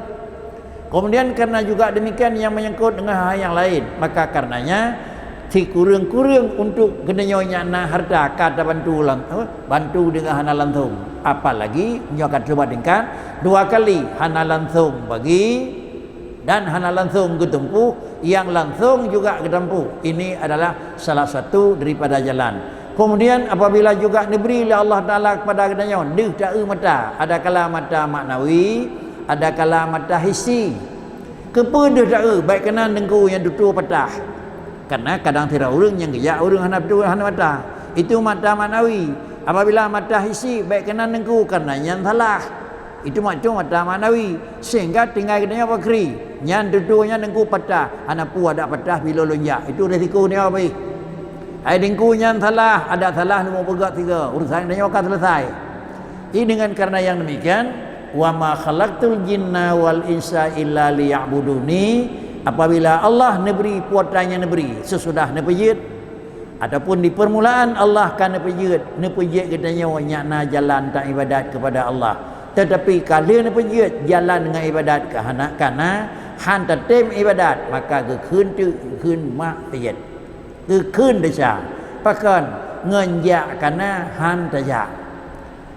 Kemudian karena juga demikian yang menyangkut dengan hal yang lain, maka karenanya sikureueng-kureueng untuk geutanyoe nyang na harta ka tabantu lan-, apa, bantu dengan hana langsung. Apalagi nyoe ka cuba tingkat dua kali, hana langsung bagi dan hana langsung geutumpôh, yang langsung juga geutumpôh. Ini adalah salah satu daripada jalan. Kemudian apabila juga neubri lé Allah Taala kepada geutanyoe deuh taeu mata, ada kala mata maknawi, ada kala mata hissi. Keupeue deuh taeu, bék keunan teungku nyang tutoe patah. Karena kadang sidroe ureuëng nyang geujak ureuëng hana beutôi hana mata. Itu mata maknawi. Apabila mata hissi, bék keunan teungku, karena nyan salah. Itu macam mata maknawi. Sehingga tinggai geutanyoe pakri. Nyan tutoe nyan teungku patah. Hana peue adak patah bila lôn jak. Itu resiko nyoe abéh. Hai teungku nyan salah, adak salah leumo peugah tiga. Urusan geutanyoe ka selesai. Jadi dengan karena yang demikian, "Wa ma khalaqtul jinna wal insa illa liya'buduni." Apabila Allah neubri, putra nyang neubri, sesudah neupeujeuet, ataupun di permulaan Allah ka neupeujeuet, neupeujeuet geutanyoe nyang na jalan taibadat kepada Allah. Tetapi ka lheueh neupeujeuet jalan ngon ibadat ka hana, kana han tatem ibadat, maka geukheun teuk geukheun maksiat. Geukheun desya. Pakon? Ngon jak kana han tajak.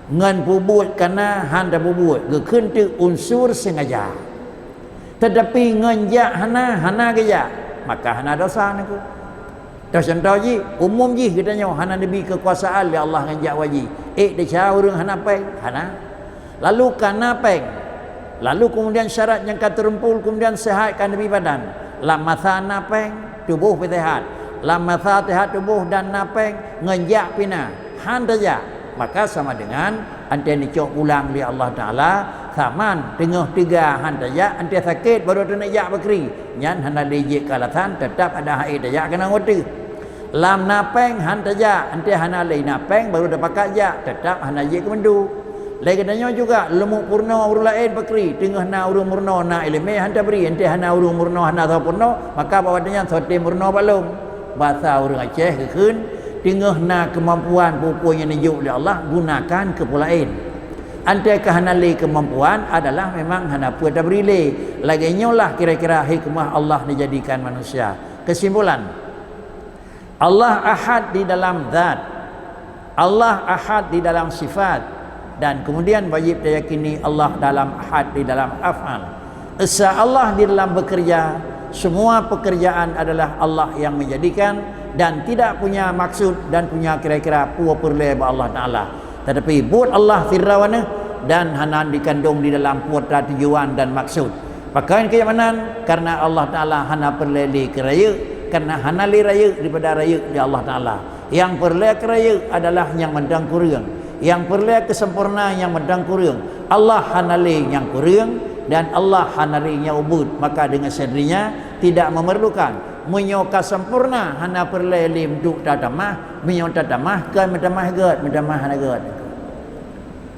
Ngon peubuet kana han tapeubuet, geukheun teuk unsur sengaja. Tetapi ngon jak hana, hana geujak, maka hana dosa nangku. Toh contoh jih, umum jih geutanyoe hana neubi keukuasaan lé Allah ngon jak wajih. Ék desya ureuëng hana péng, hana. Lalu kana péng. Lalu kemudian syarat nyang ka teurumpul, kemudian sehat ka neubi badan. Lam masa na péng, tuboh pih sehat. Lam masa sehat tuboh dan na péng, ngon jak pih na. Han tajak. Maka sama dengan anté neucok pulang lé Allah Taala, saman teungoh teuga han tajak, anté sakét baru taneuk jak bakri, nyan hana lé jeuet keu alasan, teutap ada hai tajak keunan watèe. Lam na péng han tajak, anté hana lé na péng baru tapakat jak, teutap hana jeuet keu meundu. Lé geutanyoe juga, leumo peurunoe ureuëng laén bakri, teungoh na ureuëng meurunoe na iéleumé han tabri, anté hana ureuëng meurunoe hana soe peurunoe, maka bak watèe nyan soe tém meurunoe bak lôn. Basa ureuëng Aceh geukheun, teungoh na keumampuan peue-peue nyang neujok lé Allah, gunakan keu peue laén. Anté ka hana lé keumampuan adalah memang hana peue tabri lé. Lagèe nyoe lah kira-kira hikmah Allah neujadikan manusia. Kesimpulan, Allah Ahad di dalam zat, Allah Ahad di dalam sifat, dan kemudian wajib tayakini Allah dalam Ahad di dalam af'al. Esa Allah di dalam bekerja, semua pekerjaan adalah Allah yang menjadikan dan tidak punya maksud dan punya kira-kira peue peureulèe bak Allah Taala. Tetapi buet Allah sidroe aneuëk dan hana dikandong di dalam peue tujuan dan maksud. Pakon keu nyang meunan, karena Allah Taala hana peureulèe lé keu rayeuk, karena hana lé rayeuk daripada rayeuk di Allah Taala. Nyang peureulèe keu rayeuk adalah nyang mantong kureueng. Nyang peureulèe keu sempurna nyang mantong kureueng. Allah hana lé nyang kureueng dan Allah hana lé nyang ubit, maka dengan sendirinya tidak memerlukan. Meunyoe ka sempurna, hana peureulèe lé untuk tatamah, meunyoe tatamah, kon meutamah gèt, meutamah hana gèt.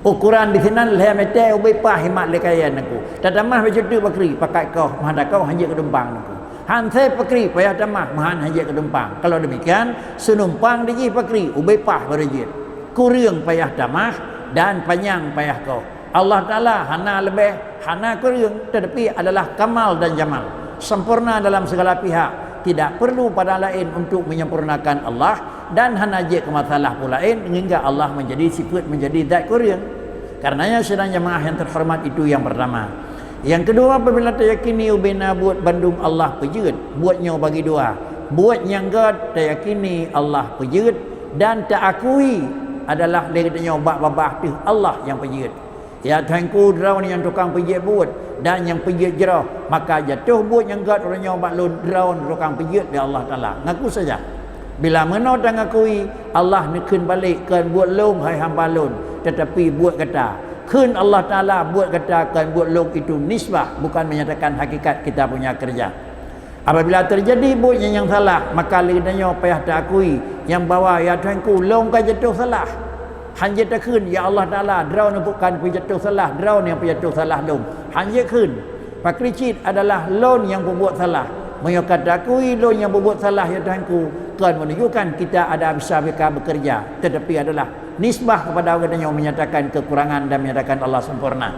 Ukuran di sinan lhèe meter ubé paih imat lé kayèe Teungku. Tatamah bak situ bakri, pakat koh, meuhan takoh hanjeuet keu tumpang Teungku. Han sép bakri payah tamah, meuhan hanjeuet keu tumpang. Kalau demikian, seunumpang di jih bakri, ubé paih baru jeuet. Kureueng payah tamah dan panyang payah koh. Allah Taala hana leubeh, hana kureueng, tetapi adalah kamal dan jamal, sempurna dalam segala pihak. Tidak perlu pada laén untuk menyempurnakan Allah dan hana jeuet keu masalah peue laén hingga Allah menjadi sifat, menjadi zat kureueng. Karenanya sidang jamaah yang terhormat, itu yang pertama. Yang kedua, apabila tayakini ubé na buet bandum Allah peujeuet, buet nyoe bagi dua. Buet nyang gèt tayakini Allah peujeuet dan taakui adalah lé geutanyoe bak babah teuh Allah nyang peujeuet. Ya Tuhanku, droeneuh nyang tukang peujeuet buet dan nyang peujeuet jroh, maka jatoh buet nyang gèt uroe nyoe bak lôn, droeneuh tukang peujeuet lé Allah Taala. Ngaku saja. Bila meunoe tangakui, Allah neukheun balek, kon buet lôn hai hamba lôn, tetapi buet gata. Kheun Allah Taala buet gata kon buet lôn, itu nisbah, bukan menyatakan hakikat kita punya kerja. Apabila terjadi buet nyang, nyang salah, maka lé geutanyoe payah taakui nyang bahwa, "Ya Tuhanku, lôn ka jatoh salah." Han jeuet takheun, "Ya Allah Taala, droeneuh bukan peujatoh salah, droeneuh nyang peujatoh salah lôn." Han jeuet kheun. Pakri cit adalah lôn nyang peubuet salah. Meunyoe ka taakui lôn nyang peubuet salah, ya Tuhanku, kon menunjukkan kita ada bisa bika bekerja, tetapi adalah nisbah kepada geutanyoe menyatakan kekurangan dan menyatakan Allah sempurna.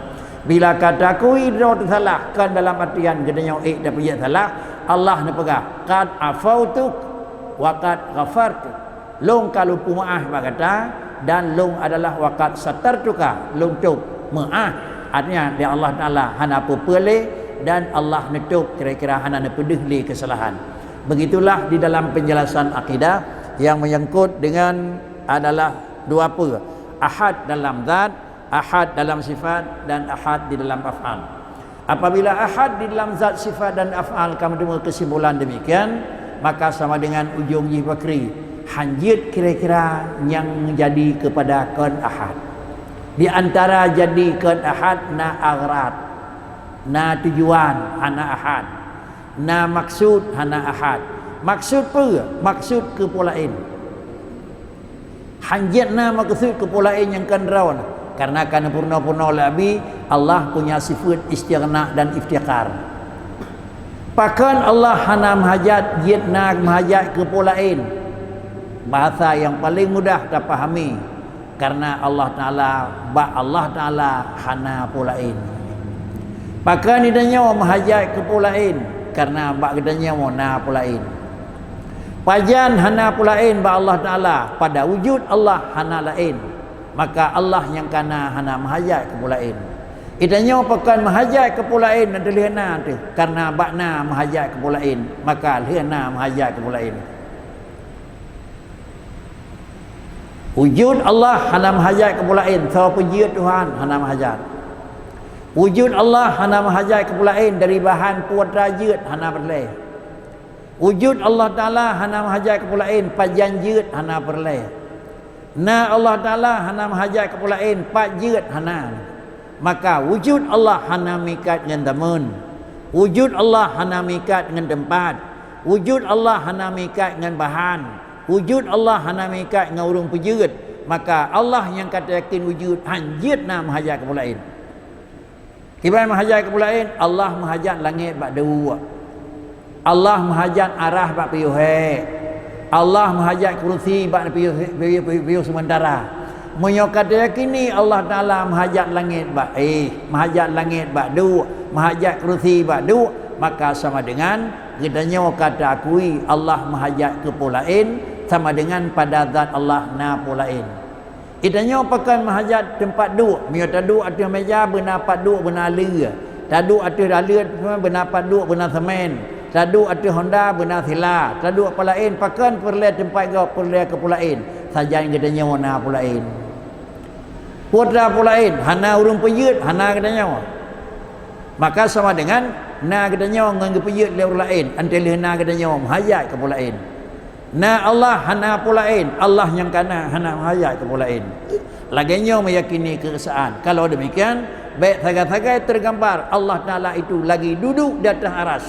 Bila ka taakui droe teusalah, kon dalam artian geutanyoe ék tapeujeuet salah, Allah neupeugah, "Qad afautuk wa qad ghafartuk." Lôn ka lôn peumeuáh bak gata, dan lôn adalah wa qad satartuka, lôn tôb, meuáh. Artinya, di Allah Taala hana peue-peue lé, dan Allah neutôb kira-kira hana neupeudeuh lé keusalahan. Begitulah di dalam penjelasan akidah yang menyangkut dengan adalah dua peue, ahad dalam zat, ahad dalam sifat, dan ahad di dalam af'al. Apabila ahad di dalam zat, sifat, dan af'al ka meuteumé keusimpulan demikian, maka sama dengan ujong jih pakri, han jeuet kira-kira nyang jadi keupada kon ahad. Di antara jadi kon ahad na aghrad, na tujuan, hana ahad, na maksud, hana ahad. Maksud peue? Maksud keu peue laén. Han jeuet na meukeusud keu peue laén nyang kon droe, karena ka neupeurunoe-peurunoe lé Abi, Allah punya sifat istighna dan iftiqar. Pakon Allah hana meuhajat, jeuet na meuhajat keu peue laén? Bahasa nyang paleng mudah tapahami, karena Allah Taala, bak Allah Taala hana peue laén. Pakon geutanyoe meuhajat keu peue laén? Karena bak geutanyoe na peue laén. Pajan hana peue laén bak Allah Taala, pada wujud Allah hana laén, maka Allah nyang ka na hana meuhajat keu peue laén. Geutanyoe pakon meuhajat keu peue laén, na teuh lheueh na teuh, karena bak na meuhajat keu peue laén, maka lheueh na meuhajat keu peue laén. Wujud Allah hana meuhajat keu peue laén, soe peujeuet Tuhan hana meuhajat. Wujud Allah hana meuhajat keu peue laén, dari bahan peue atra jeuet hana peureulèe. Wujud Allah Taala hana meuhajat keu peue laén, pajan jeuet hana peureulèe. Na Allah Taala hana meuhajat keu peue laén, pat jeuet hana. Maka wujud Allah hana meuikat ngon zaman. Wujud Allah hana meuikat ngon teumpat. Wujud Allah hana meuikat ngon bahan. Wujud Allah hana meuikat ngon ureuëng peujeuet. Maka Allah nyang ka teuyakin wujud, han jeuet na meuhajat keu peue laén. Kiban meuhajat keu peue laén? Allah meuhajat langét bak duek. Allah meuhajat arah bak piôh hék. Allah meuhajat keurusi bak piôh, piôh, piôh, piôh seumeuntara. Meunyoe ka teuyakin Allah Taala meuhajat langét bak éh, meuhajat langét bak duek, meuhajat keurusi bak duek, maka sama dengan geutanyoe ka teuakui Allah meuhajat keu peue laén, sama dengan pada zat Allah na peue laén. Geutanyoe pakon meuhajat teumpat duek. Meunyoe taduek ateueh méja, beuna pat duek, beuna aleue. Taduek ateueh aleue, beuna pat duek, beuna seumén. Taduek ateueh honda, beuna sila. Taduek peue laén, pakon peureulée teumpat gob, peureulée keu peue laén. Sajan geutanyoe na peue laén. Peue teuma peue laén, hana ureuëng peujeuet, hana geutanyoe. Maka sama dengan na geutanyoe ngon geupeujeuet lé ureuëng laén, 'oh lheueh na geutanyoe meuhajat keu peue laén. Na Allah hana peue laén, Allah nyang ka na hana meuhajat keu peue laén. Lagée nyoe meuyakini keuesaan. Kalau demikian, bék sagai-sagai teugambar Allah Taala itu lagi duduk di ateueh aras.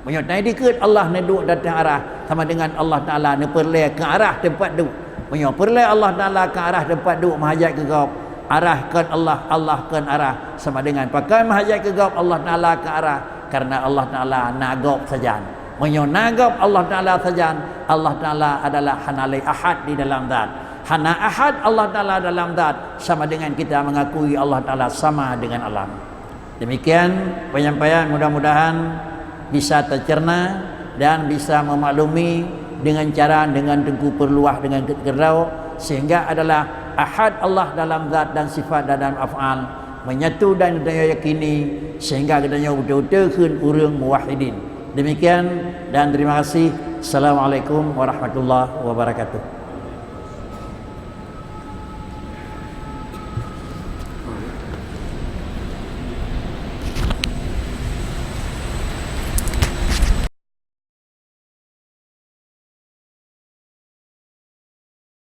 Meunyoe na dikeue Allah neuduek di ateueh aras, sama dengan Allah Taala neupeureulée keu arah teumpat duek. Meunyoe peureulée Allah Taala keu arah teumpat duek meuhajat keu gob, arah kon Allah, Allah kon arah, sama dengan pakon meuhajat keu gob Allah Taala keu arah, karena Allah Taala na gob sajan. Meunyoe na gob Allah Taala sajan, Allah Taala adalah hana lé ahad di dalam zat. Hana ahad Allah Taala dalam zat, sama dengan kita mengakui Allah Taala sama dengan alam. Demikian penyampaian, mudah-mudahan bisa tercerna dan bisa memaklumi dengan cara, dengan Teungku perluah dengan keudroe, sehingga adalah ahad Allah dalam zat dan sifat dan dalam af'al, menyatu dan geutanyoe yakini, sehingga geutanyoe beutôi-beutôi kheun ureuëng muwahhidin. Demikian dan terima kasih. Assalamualaikum warahmatullahi wabarakatuh.